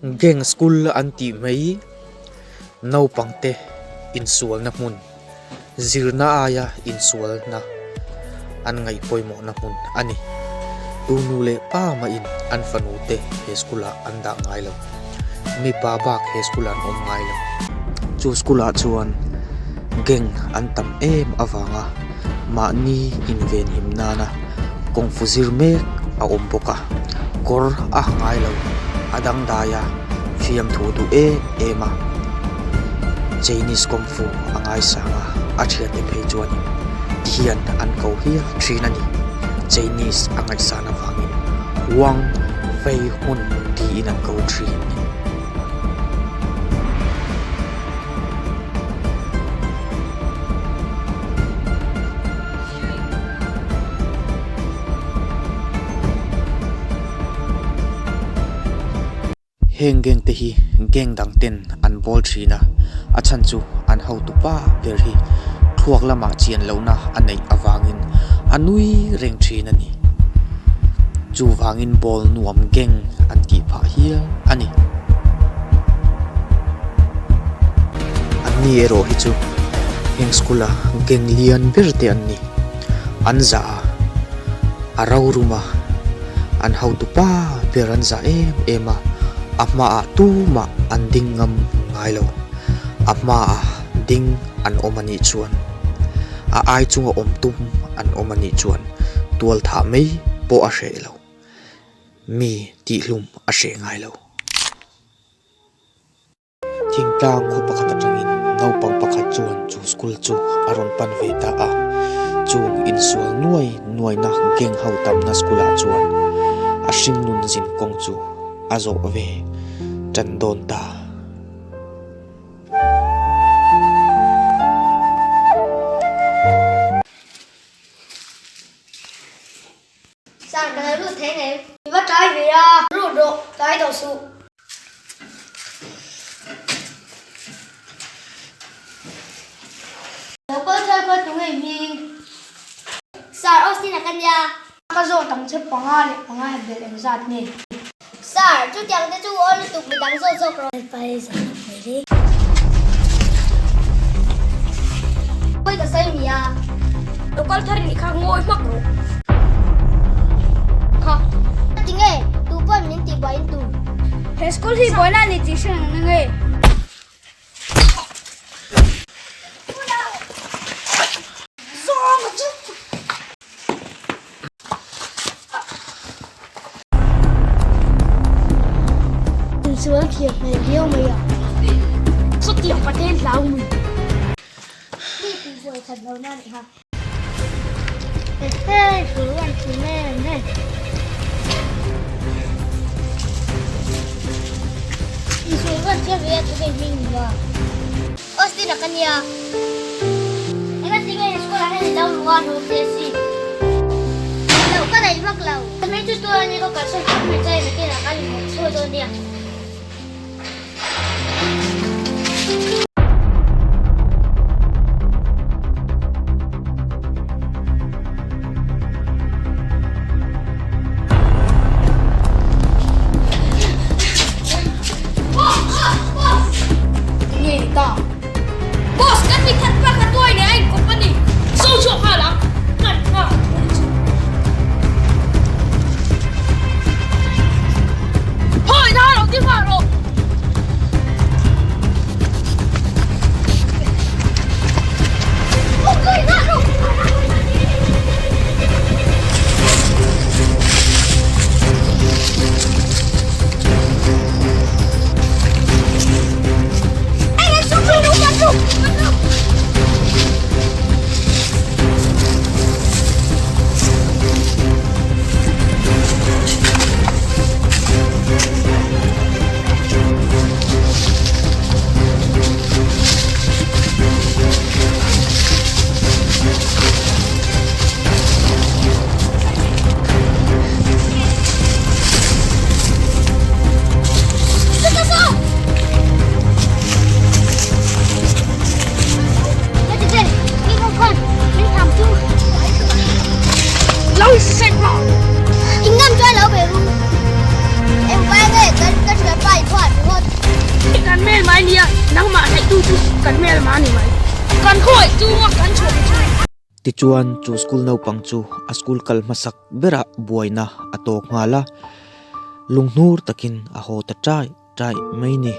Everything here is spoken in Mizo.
Gang school an tih mai naupang te insualna hmun zirna aia insualna an ngaih pawimawhna hmun a ni. Tu nu leh pa mahin an fanu te he school ah an dah ngai lo. Mipa bak he school ah an awm ngai lo. Chu school ah chuan gang an tam em avanga mahni invenhim nana kawngfu zir mek a awm bawk a, kawr a ha ngai lo, a dangdai a, fiamthu duh em em a, Chinese kawngfu a ngaisang a, a thiante phei chuanin tihian an ko hial thin a ni, Chinese a ngaihsan avangin Wang Fei Hun tiin an ko thin. Heng gang te hi gang dang ten an bawl thin a, a chhan chu an hotu pa ber hi thluak lamah chian lohna a neih avangin a nui reng thin a ni. Chuvangin bawl nuam gang an tih phah hial a ni. Anni erawh hi chu heng school a gang lian ber te an ni. An zah a, a rorum a, an hotu pa ber an zah em em a, a hmaah tumah an ding ngam ngai lo. A hmaah ding an awm a nih chuan, a ai chunga awm tum an awm a nih chuan tual thah mai pawh a hreh lo. Mi tihhlum a hreh ngai lo. Thingtlang khaw pakhat atangin naupang pakhat chuan chu school chu a rawn pan ve ta a, chung insual nuai nuaina gang ho tamna school ah chuan a hringnun zin kawng chu a zawh ve tan dawn ta. Sir, ka lo lut thei ngei. I va tlai ve a. Lut rawh, tlai tawh suh. Lo kal thar kha tunge i hming? Sir, Austin a ka nia. Ka zawt ang che panga leh panga he bel engzat nge? Sir, chutiang te chu aw lutuk midang zawt zawk rawh. Pawi ka sawi nia. Lo kal thar nih kha ngawi hmak rawh. Kha. Tinge, tu pawn min tih buai in tur. He school hi buaina a ni tih hre ang nge. Insual thiam hmel viau mai a. Chutiang Pathian hlau mui. Mi tih buai that lo na nih kha. Ehe, thu an thu em em. Insual kan thiam ve a thu kei hming ni a. Austin a ka nia. Enga tinge school ah hian i lo luh a hlawm teh si. Lo ka daih vak lo. Hmei chu tur a ni ka kalsan tawp mai chai nakin ah kan inhmuh chhuah dawn nia. Nge ni ta? Boss, kan mi that pa kha tuai nen a inkawp a ni. Zo chhuak nghal ang. Ngan nghal thung chu. Hawi tha lo ti nghal rawh. hmelma a ni mai. Kan khawngaih chunga kan chhuah chu. Tichuan chu school naupang chu a school kal hmasak berah buaina a tawk nghal a, lunghnur takin a haw ta ṭai ṭai mai ni.